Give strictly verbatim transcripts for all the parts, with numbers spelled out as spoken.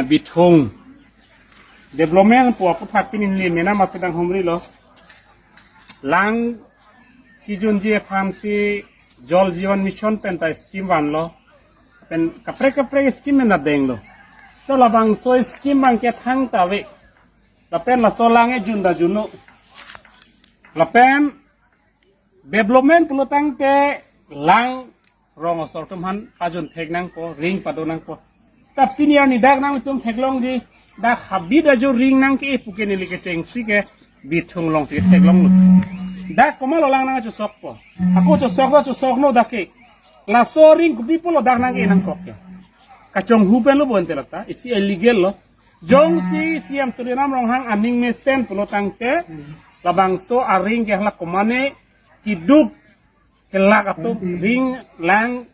Bithung development pu aputhak pini neli mena masi dang humri lo. Lang kijunji aphansi Jal Jeevan Mission pen ta scheme vanlo. Pen kaprek kaprek scheme pen ta denglo. To labangso scheme abangke thangta ave. Lapen laso lang ejun ta junlo. Lapen development pulo tangte lang rong asor atum aphan pajun thek nangpo, ring pado nangpo. Seta pini arni dak nanglitum theklongji, dak habit ajo ring nangke-e pu ke neli kechengsi ke Bithung alongsi theklonglo. Dak komatlo lang nangchosokpo. Ako chosok lo, chosoklo dak ke. Laso ring kopi pulo dak nangke-e nangkok ke. Kachonghu pen lo bonte lata, isi illegal lo. Jongsi C M Tuliram Ronghang aning mesen pulo tangte, labangso aring ke hala komane kiduk kelak atum ring lang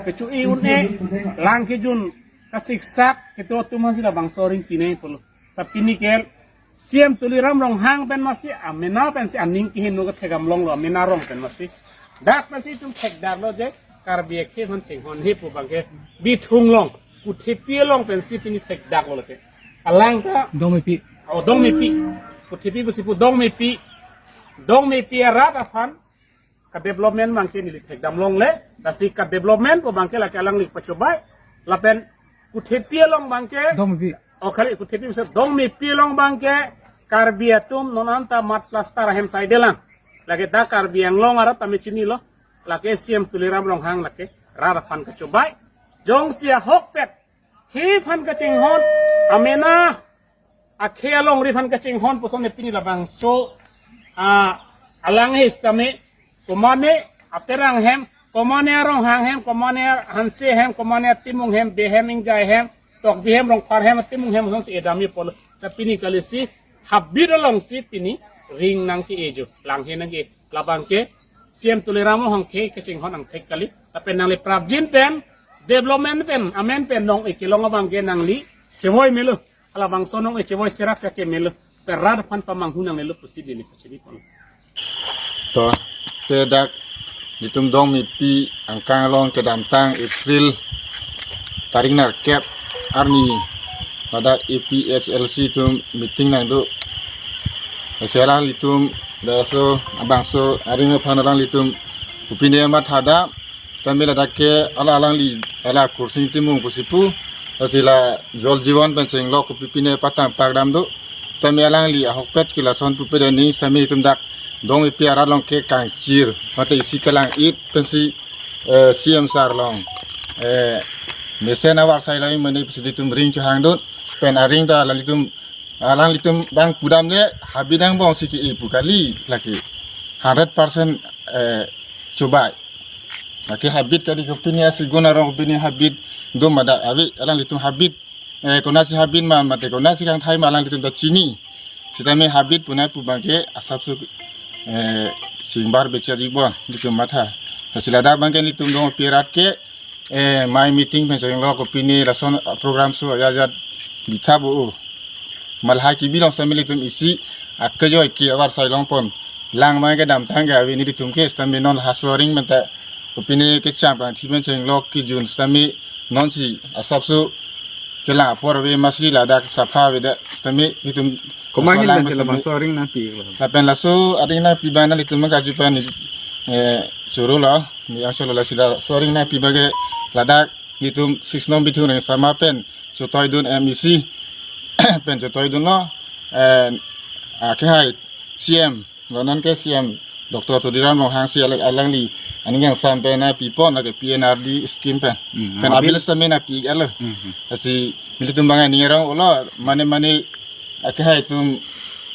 kecho-i un-e, lang kejun kasiksak kedo atum aphansi labangso ring pinangji pulo. Tapi pini ke C M Tuliram Ronghang pen masi amena pensi aning kehingno kethek damlonglo, amena arong pen masi. Dak pensi itum thekdaklo je Karbi akhei aphan chinghon he pu abangke Bithung along, Kuthepi along pensi pini thekdaklo lake. Alang ta Dongmepi. Oh, Dongmepi. Kuthepi pusi pu Dongmepi. Dongmepi arat aphan ka development abangke neli thek damlongle, lasi ka development pu abangke lake alangli pachobai, lapen Kuthepi along abangke, Dongmepi. Oh, kali Kuthepi bisa Dongmepi along abangke, Karbi atum non anta mat plaster ahem saidelang. Lake dak Karbi Anglong arat tame chinilo, lake C M Tuliram Ronghang lake, rat aphan kachobai. Jongsi ahokpet, akhei aphan kachinghon, amena akhei alongri aphan kachinghon puson pini labangso, ah, alang he sitame, komane aterang hem, komane aronghang hem, komane ahanse hem, komane atimung hem, Bey hem, Ingjai hem, Tokbi hem, Rongphar hem, atimung hem, sonsi edamji pulo. Tapi pini kalisi, habit alongsi pini ring nangke-e jo, lang he nangke-e, labangke C M Tuliram Ronghang ke kachinghon angthek kali. Lapen nangli prapjin pen, development pen, amen pen nong-e kelong abangke nangli chevoi melo. Halabangso nong-e chevoi serak sake melo. Pen rat aphan pamanghu nangnelo pusi neli pachini pon. To, te dak nelitum Dongmepi angkang along kedamtang April tarik nerkep arni pada A P H L C atum meeting nangdo. Lasi alanglitum, laso abangso aring aphan alanglitum kopine matha dam, tame ladak ke hala alangli hala Kursing Timung pusi pu, lasi la Jal Jeevan pen chenglok kopi pine patang pak damdo. Tame alangli ahokpet ke lason pupe dani, tame itum dak Dongmepi arat along ke kangchir, mate isi kelang-it pensi, eh, C M sir along, eh, mesen avarsai lo mane pusi itum ring chohangdun, pen aring ta lalitum, alanglitum abang pudamle habit angbongsi ke-e pu kali lake. Hundred percent, eh, chobai. Lake habit kali, kopine asigun arong kopine habit do ma dak ave, alanglitum habit, eh, konasi habit ma mate konasi kangthai ma alanglitum ta chini. Sitame habit pu nangpu abangke asapso, eh, singbar becha di bon, nelitum matha. Lasi ladak abangke nelitum Dongmepi arat ke, eh, mai meeting pen chenglok kopine lason program so ajat ajat bitha bo. Malha kebi along sitame nelitum isi akejoi ke avarsai longpon. Lang abangke damtang ke ave nelitum ke, sitame non haso aring pen ta kopine kechang pangthi pen chenglok kejun sitame nonsi asapso kelang apor ave, masi ladak sapha avedet sitame nelitum komat aso alang pen sitame labangso aring nangpi lo. Lapen laso aring nangpi abang nanglitum karju pen, eh, choro lo, ni ang choro lo, lasi laso aring nangpi abangke ladak nelitum six nom Bithung Rengsama pen chotoidun M E C pen chotoidunlo, eh, akhei C M, lo non ke C M Doctor Tuliram Ronghang si alang, alangli aning kangsam pen nangpipon lake P N R D scheme pen. Hmm, pen abil. Abil sitame nangpi-etlo. Hmm, hmm. Lasi nelitum abang aning arong-olo, mane mane akhei atum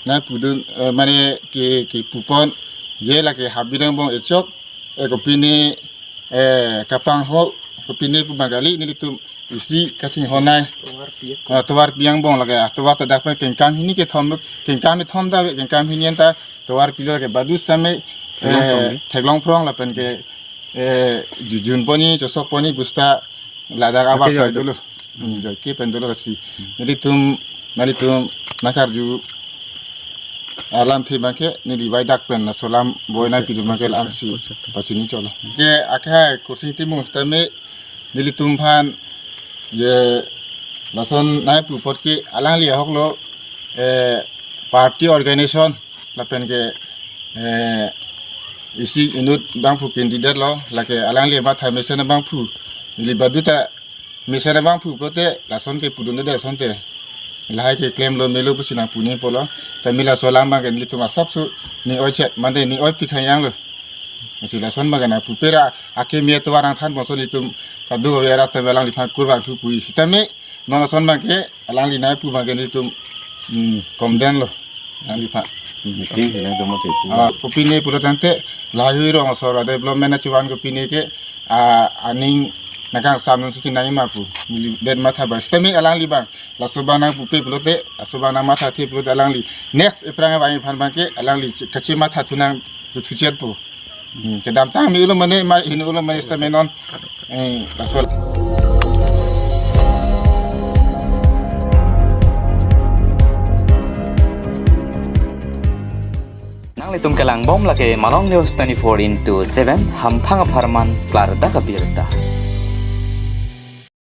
nangpudun, eh, mane ke, kepupon, je lake habit angbong echok, eh, kopine, eh, kapangho, kopine pu abang kali nelitum isi kachinghon nai. Tovarpi. Ah, tovarpi angbong lake, ah, tovar ta dak pen kengkam hini kethom, kengkam kethom ta, kengkam hini anta tovarpi lo ke badu sitame, theklong eh, phrong le. Theklong phrong lapen ke, eh, jujun poni, chosok poni, busta ladak avarsai dolo. Hmm, joike pen dolo lasi. Nelitum, nelitum nangkarju alamthe abangke neli bai dak pen laso alam boi nangpidun abangke la-ansi pachini cholo. Ke akhei Kursing Timung sitame nelitum aphan je Lason nangpu apot ke alangli ahok lo, eh, party organization lapen ke, eh, isi inut abangphu candidate lo, lake alangli matha mesen abangphu. Neli baduta mesen abangphu pulote lason ke pudun de asonte. Lahai ke klemlo melo pusi nangpu nangpo lo. Tame laso alam abang ke nelitum asapso ning oi chet mande ning oi pik hangyang lo. Lasi lason abang ke nangpupe ra akeme atovar nangthan bom ason nelitum kado-kave arat tame alangliphan kurvangthu pu. Sitame non ason abang ke alangli nangpu abang ke nelitum, hmm, condemn lo alangliphan. Meeting si nangtum mati pu. Ah, kopine pulo tangte lahai rong asor development achuan kopine ke, ah, aning nangkangsam nangsi chinai ma pu. Neli det matha abang. Sitame alangli abang laso abang nangpupe pulote, laso abang nangmathathe pulote alangli next ephrang abang iphan abang ke alangli kachematha thu nang thu chet pu. Hmm, kedamtang me ulo mane ma hin ulo mane sitame non. Eh, laso. Nanglitum kelang bom lake Malong News twenty-four into seven, hamphang apharman klardak abirta.